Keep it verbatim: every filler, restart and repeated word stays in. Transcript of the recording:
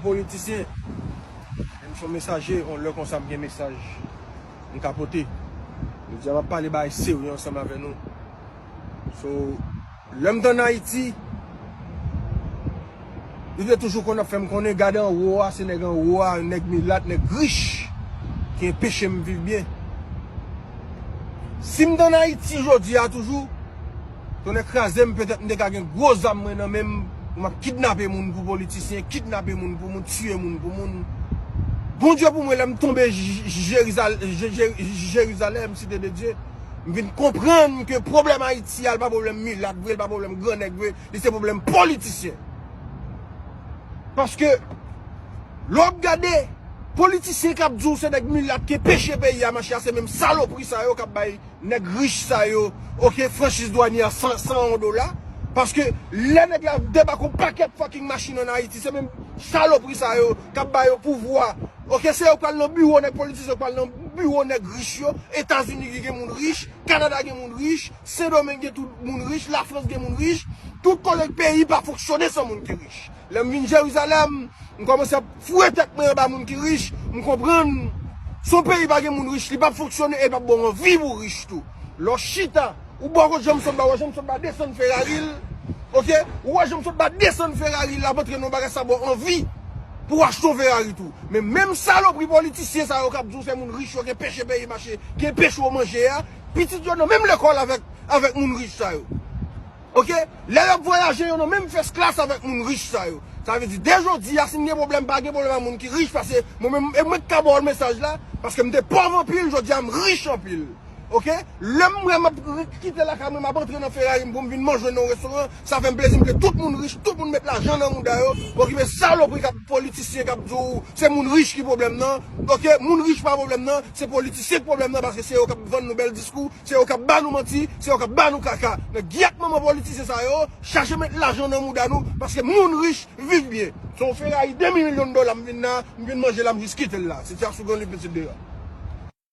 Politisyen, m se yon mesaje, yon lè konsa m gen mesaj m ka pote. Jodi a m ap pale bagay serye ansanm avè nou. So, lè m t ann Ayiti, li te toujou konn ap fè m konnen, gade anwo a, se nèg anwo a, nèg milat, nèg rich ki enpeche m viv byen. Si m t ann Ayiti jodi a toujou, tonnè kraze m, petèt m te ka gen gwo zam mwen nan men m, pou m ap kidnape moun pou politisyen, kidnape moun pou moun, tiye moun pou moun. Bondye pou mwen, lè m tonbe J-, J-, Jerizal-, Je-, Je-, Jerizalèm, Site de Dye, m vin konprann ke pwoblèm Ayiti a, l pa pwoblèm milat vre, l pa pwoblèm gran nèg vre, li se pwoblèm politisyen. Paske, lè w ap gade, politisyen k ap di w se nèg milat ki enpeche peyi a mache a, se menm salopri sa yo k ap bay nèg rich sa yo, oke, franchiz dwanye a san, san yon dola. Paske lè nèg la debake yon pakèt fucking machin ann Ayiti, se menm salopri sa yo k ap ba yo pouvwa. Oke, se yo k pral nan biwo nèg politisyen, yo k pral nan biwo nèg rich yo. Etazini ki gen moun rich, Kanada gen moun rich, Sendomeng gen tout moun rich, Lafrans gen moun rich. Tout kote peyi pa fonksyone san moun ki rich. Lè m vin Jerizalèm, m kòmanse ap foure tèt mwen anba moun ki rich, m konprann. Si yon peyi pa gen moun rich, li p ap fonksyone e l p ap ba w anvi pou w rich tou. Lè w chita, ou bò kot Janmsotba, ou wè Janmsotba desann Ferrari l, oke? Ou wè Janmsotba desann Ferrari l, l ap antre nan yon bagay sa ba w anvi pou w achte yon Ferrari tou. Men menm salopri politisyen sa yo k ap di w se moun rich yo ki enpeche peyi mache, ki enpeche w manje a, pitit yo nan menm lekòl avèk, avèk moun rich sa yo. Oke? Lè y ap vwayaje, yo nan menm first class avèk moun rich sa yo. Sa vle di, de jodi a, si m gen pwoblèm, pa gen pwoblèm ak moun ki rich, paske mwen menm, e mwen k ka ba w mesaj la, paske m te pòv anpil, jodi a, m rich anpil. Oke? Lè m wè m ap kite lakay mwen, m ap antre nan Ferrari m pou m vin manje nan yon restoran, sa fè m plezi, m vle tout moun rich, tout moun met lajan nan mouda yo, okipe salopri k ap politisyen k ap di w se moun rich ki pwoblèm nan, oke? Moun rich pa pwoblèm nan, se politisyen k pwoblèm nan, paske se yo k ap vann nou bèl diskou, se yo k ap ba nou manti, se yo k ap ba nou kaka. Nan gyèt manman politisyen sa yo, chache met lajan nan mouda nou, paske moun rich viv byen. Se yon Ferrari de milyon dola m vin la, m vin manje la, m jis kite l la. Sitiyasyon Granvil Pitit Deran.